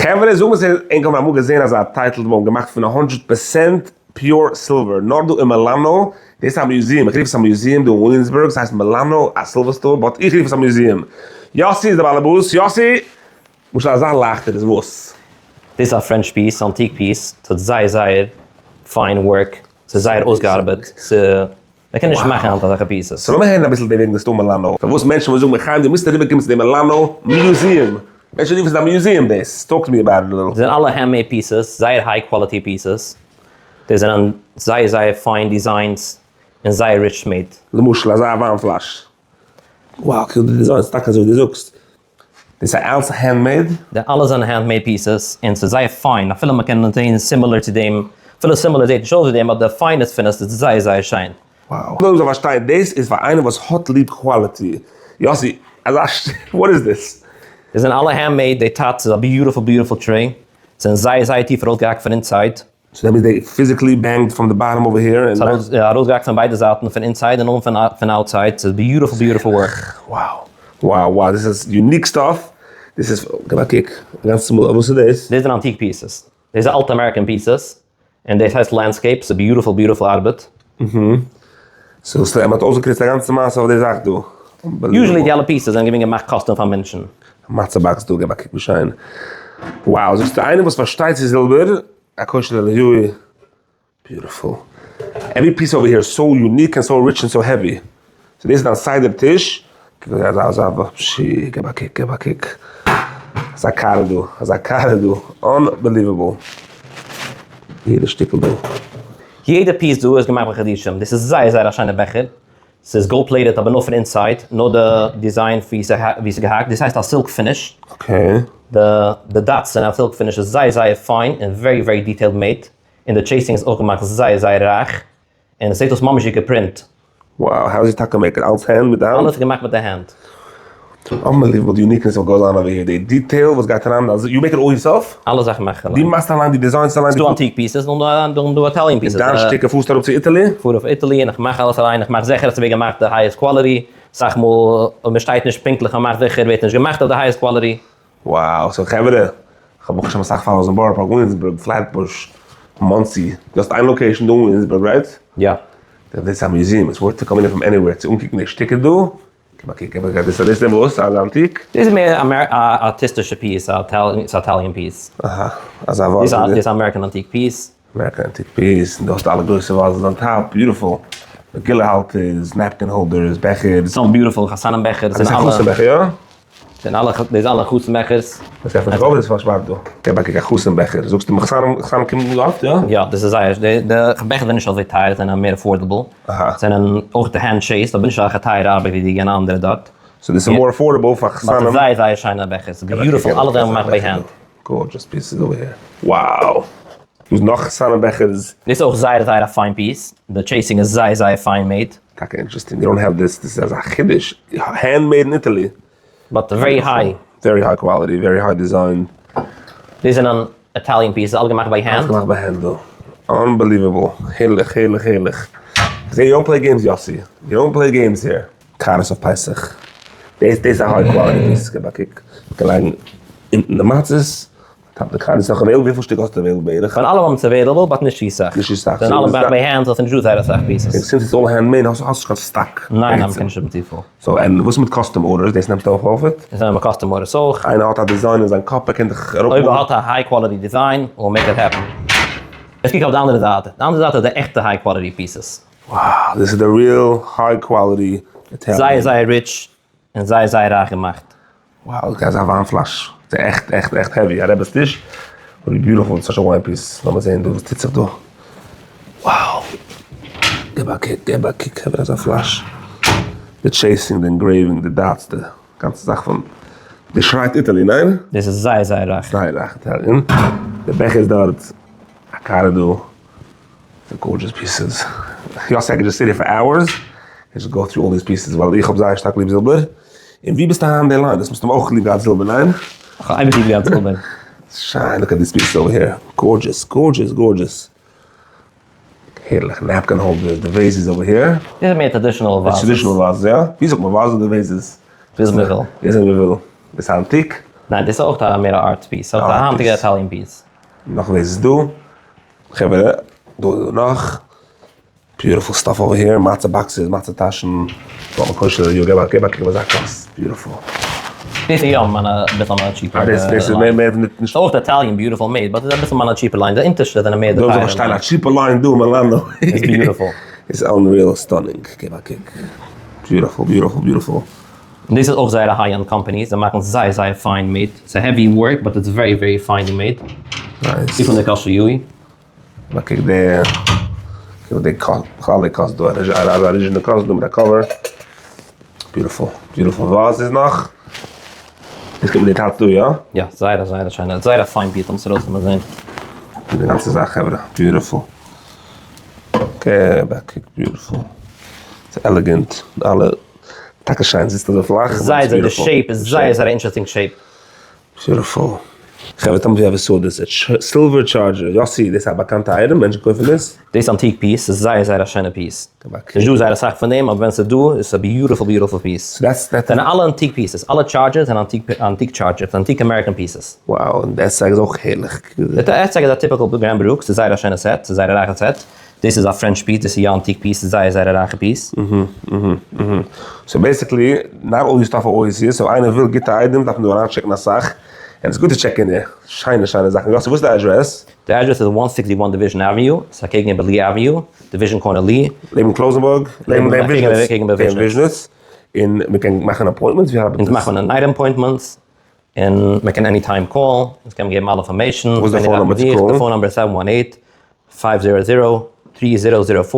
חברה זאג מיר צו ענק האבן אמאל געזען אזא טייטלבוים געמאכט פון 100 percent pure silver נאר דא אין מילאנא, דאס איז א museum, איך רוף עס א museum דא אין וויליאמסבורג, ס'הייסט מילאנא א silver store, but איך רוף עס א museum. יאסי איז די באלעבאס, יאסי! למשל אזא לייכטער איז וואס? דאס איז א French piece, antique piece, ס'האט זייער זייער fine work, ס'איז זייער אויסגעארבעט, מ'קען נישט מאכן היינט אזעלכע pieces. so לאמיר הערן אביסל וועגן די store מילאנא, פארוואס מענטשן וואס זאגן מיר חיים דו מוזט אריבער קומען צו די מילאנא museum, מענטשן רופן עס א museum דאס, talk to me about it a little. זענען אלע handmade pieces, זייער high quality pieces, די זענען זייער זייער fine designs און זייער rich made. למשל אזא וויין פלאש. Wow, קוק די design, ס'איז טאקע אזוי ווי דו זאגסט. דאס איז אלס handmade? די אלע זענען handmade pieces און ס'איז זייער fine, אפילו מ'קען זעהן similar צו דעם, אפילו similar זעהט נישט אויס ווי דעם, but די fineness פון עס איז זייער זייער שיין. Wow. נאר מ'זאל פארשטיין, דאס איז פאר איינער וואס האט ליב quality. יאסי, אזא what איז דאס? די זענען אלע handmade, די טאץ איז א beautiful beautiful tray, זענען זייער זייער טיף ארויסגעהאקט פון inside. so that means they physically banged from the bottom over here און. ס'איז ארויסגעהאקט פון ביידע זייטן, פון inside און פון outside, ס'איז beautiful beautiful work. Wow wow wow דאס איז unique stuff, דאס איז, געב א קוק, גאנץ צומאל, וואס איז דאס? דאס זענען antique pieces, דאס איז אלטע American pieces, און דאס הייסט landscape, ס'איז beautiful beautiful ארבעט. so ס'איז מ'האט אויסגעקריצט א גאנצע מעשה אויף די זאך דא. Usually די אלע pieces זענען געווען געמאכט custom פאר מענטשן. מצה box דא, געב א קוק ווי שיין. Wow, זאגסטו איינער וואס פארשטייט צו זילבער, א כושר אליהו. Beautiful. Every piece over here איז so unique and so rich and so heavy. So דאס איז דיין סדר טיש. אזא אזא פשי, געב א קוק, געב א קוק. אזא קאר דא, אזא קאר דא. Unbelievable. יעדע שטיקל דא. יעדע piece דא איז געמאכט בחדישים. דאס איז זייער זייער א שיינע בעכער. ס'איז gold plated אבער נאר פון inside, נאר די design ווי ס'איז געהאקט, דאס הייסט א silk finish. Okay. די dots זענען א silk finish, איז זייער זייער fine און very very detailed made, און די chasing איז אויך געמאכט זייער זייער רייך, און עס זעט אויס ממש ווי געפרינט. Wow, how איז טאקע make אלס hand מיט די האנט? אלעס געמאכט מיט די הענט. Unbelievable די uniqueness of goes on over here, די detail וואס גייט אריין, you make it all yourself? אלע זאכן מאך איך אליין. דו מאכסט אליין די designs אליין? ס'דא antique pieces און דא Italian pieces. און דיין שטיקער פארסטו אראפ צו Italy? פאר אויף Italy און איך מאך אלעס אליין, איך מאך זיכער אז ס'ווערט געמאכט די highest quality, אסאך מאל אויב מ'שטייט נישט פונקטליך און מאכט זיכער ווערט נישט געמאכט אויף די highest quality. Wow, so חברה, כ'האב ברוך השם אסאך followers אין בארא פארק, וויליאמסבורג, פלעטבוש, מאנסי, דו האסט איין location דא אין וויליאמסבורג right? יא. דאס איז א museum, it's worth to come in from anywhere צו אנקוקן די שטיקער דא. דאס איז וואס? אן antique? דאס איז מער א ארטיסטישע piece, א Italian piece. אהא, אזא וואס? דאס איז American antique piece. American antique piece, און דו האסט אלע גרויסע vases on top, beautiful. מגילה האלטערס, napkin holders, בעכערס. סאו beautiful, חתנים בעכערס. דאס איז א חתן בעכער, יא? זענען אלע, דאס אלע חתן בעכערס. דאס עפענט זיך אויף, דאס פארשפארט דא. געב א קוק א חתן בעכער, זאגסטו מיר חתנים קומען דא אפט, יא? יא, דאס איז זייער, די בעכער זענען נישט אזוי טייער, זענען מער affordable. זענען אויך די hand chased, אבער נישט אזעלכע טייערע ארבעט ווי די יענע אנדערע דארט. So דאס איז more affordable פאר חתנים. זייער זייער שיינע בעכערס, beautiful, אלע זענען געמאכט by hand. Gorgeous pieces over here. Wow! דא איז נאך חתנים בעכערס. דאס איז אויך זייער זייער א fine piece, די chasing איז זייער זייער fine made. טאקע interesting, you don't have this, דאס איז אזא חידוש, hand made אין Italy. But very high. Very high quality, very high design. דאס זענען Italian pieces, אלע געמאכט by hand. אלעס געמאכט by hand דא. Unbelievable. הערליך הערליך הערליך. כ'זעה you don't play games יאסי. You don't play games here. קארס אויף פסח. דאס דאס איז א high quality piece. געב א קוק. מ'קען לייגן אונטן די מצות. Top די קאר איז נאך available? וויפיל שטיק האסטו available בערך? פון אלע האבן עס available but נישט צו סאך. נישט צו סאך. זענען אלע ביי hand so ס'נישט דא זייער אסאך pieces. Since it's all hand made האסט נישט קיין סטאק. ניין ניין מ'קען נישט האבן צופיל. So און וואס מיט custom orders? דאס נעמסטו אויך אויף? דאס נעמען מיר custom orders אויך. איינער האט א design אין זיין קאפ ער קען דיך אראפ. אויב ער האט א high quality design we'll make it happen. יעצט קוק אויף די אנדערע זייט. די אנדערע זייט איז די עכטע high quality pieces. Wow דאס איז די real high quality Italian. זייער זייער rich און זייער זייער רייך געמאכט. Wow, דאס איז א וויין פלאש. ס'איז עכט עכט עכט heavy. א רעבעס טיש. וואט א beautiful such a wine piece. לאמיר זעהן דא וואס טוט זיך דא. Wow. געב א קוק, געב א קוק חברה אזא פלאש. די chasing, די engraving, די dots, די גאנצע זאך פון. די שרייט Italy, ניין? דאס איז זייער זייער רייך. זייער רייך Italian. די בעכער איז דארט. א קאר איז דא. די gorgeous pieces. יאסי I could just sit here for hours and just go through all these pieces ווייל איך האב זייער שטארק ליב זילבער. און ווי ביסטו היינט די ליין? דאס מוזטו אויך ליב געהאט זילבער, ניין? איך האב אייביג ליב געהאט זילבער. שיין, look at this piece over here. Gorgeous, gorgeous, gorgeous. הערליך, napkin holders, די vases over here. דאס איז מער traditional vases. Traditional vases, יא? ווי זאגט מען vases אדער vases? וויאזוי מען וויל. וויאזוי מען וויל. דאס איז antique. ניין, דאס איז אויך א מער א art piece, אויך א היינטיגע Italian piece. נאך ווער איז דא? חברה, דא איז דא נאך. Beautiful stuff over here, מצה boxes, מצה טאשן, וואלט מען כשר יא, געב א געב א קוק וואס א קאסט, beautiful. דאס איז יא מיינע אביסל מער cheaper. דאס איז מער מער נישט. אויך Italian beautiful made, but איז אביסל מיינע cheaper line, די אונטערשטע זענען מער די טייערע. דא זאל שטיין א cheaper line דא, מילאנא. איז beautiful. איז unreal stunning, געב א קוק. Beautiful, beautiful, beautiful. און דאס איז אויך זייער א high end company, זיי מאכן זייער זייער fine made, ס'איז heavy work but it's very very finely made. Nice. ווי פון די קאשע יוי. קוק די, קוק די בכלל די קאסט דא, א original קאסט דא מיט א cover. Beautiful, beautiful. וואס איז נאך? דאס קומט מיט די טאץ דא, יא? יא, זייער א זייער א שיינע, זייער א fine piece, לאמיר עס ארויסנעמען זען. די גאנצע זאך חברה, beautiful. Okay, back, beautiful. ס'איז elegant, אלע, טאקע שיין, זיצט אזוי פלאך. זייער זייער, די shape איז זייער זייער א interesting shape. Beautiful. חברה, tell me if you ever saw this, a silver charger. יאסי, דאס איז א באקאנטע item, מענטשן קויפן דאס? דאס antique piece איז זייער זייער א שיינע piece. נישט דא זייער אסאך פון דעם, אבער ווען ס'איז דא איז עס א beautiful beautiful piece. זענען אלע antique pieces, אלע chargers זענען antique chargers, antique American pieces. Wow, און די עסצייג איז אויך הערליך. די עסצייג איז א typical Graham Brooks, ס'איז זייער א שיינע set, ס'איז זייער א רייכע set. דאס איז א French piece, דאס איז יא antique piece, ס'איז זייער זייער א רייכע piece. So basically, not all your stuff are always here, so איינער וויל גוטע items דארף מען דא אריינטשעקן אסאך, און ס'איז גוט צו טשעקן די שיינע שיינע זאכן. יאסי, וואס איז די אדרעס? די אדרעס איז 161 Division Avenue, ס'איז אקעגן איבער Lee Avenue, Division corner Lee. לעבן קלויזענבורג? לעבן וויזשניץ? אקעגן איבער וויזשניץ. און מ'קען מאכן appointments? ווי ארבעט עס? אונז מאכן night appointments, און מ'קען any time call, אונז קען מען געבן אלע information. וואס איז די phone number צו קאלן? די phone number איז 718-500-3004,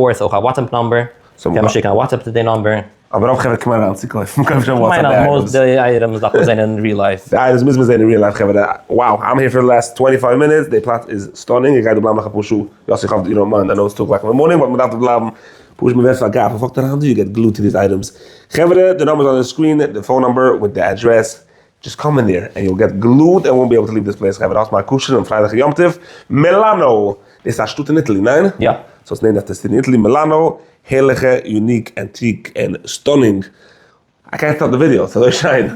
איז אויך א WhatsApp number, קען מען שיקן א WhatsApp צו די number. אבער רוב חברה קומען אריין צו קויפן, מ'קויפט שוין WhatsApp די items. די items דארף מען זען אין real life. די items מוז מען זען אין real life חברה. Wow, I'm here for the last 25 minutes, די פלאץ איז stunning, איך גיי דא בלייבן נאך אפאר שעה, יאסי איך האף you don't mind, I know it's 2 o'clock in the morning, but מ'דארף דא בלייבן, פשוט מ'ווערט פארגאפט, מ'וואקט אריין דא, you get glued to these items. חברה, די number איז on the screen, די phone number with the address, just come in there and you'll get glued and won't be able to leave this place. חברה, האטס מיר א כשר'ן און פרייליכן יום טוב. מילאנא! דאס איז א שטאט אין Italy, ניין? יא. So it's named after city in Italy, מילאנא, הערליכע, unique, antique and stunning. איי קענט סטאפ די ווידעא, ס'איז אזוי שיין.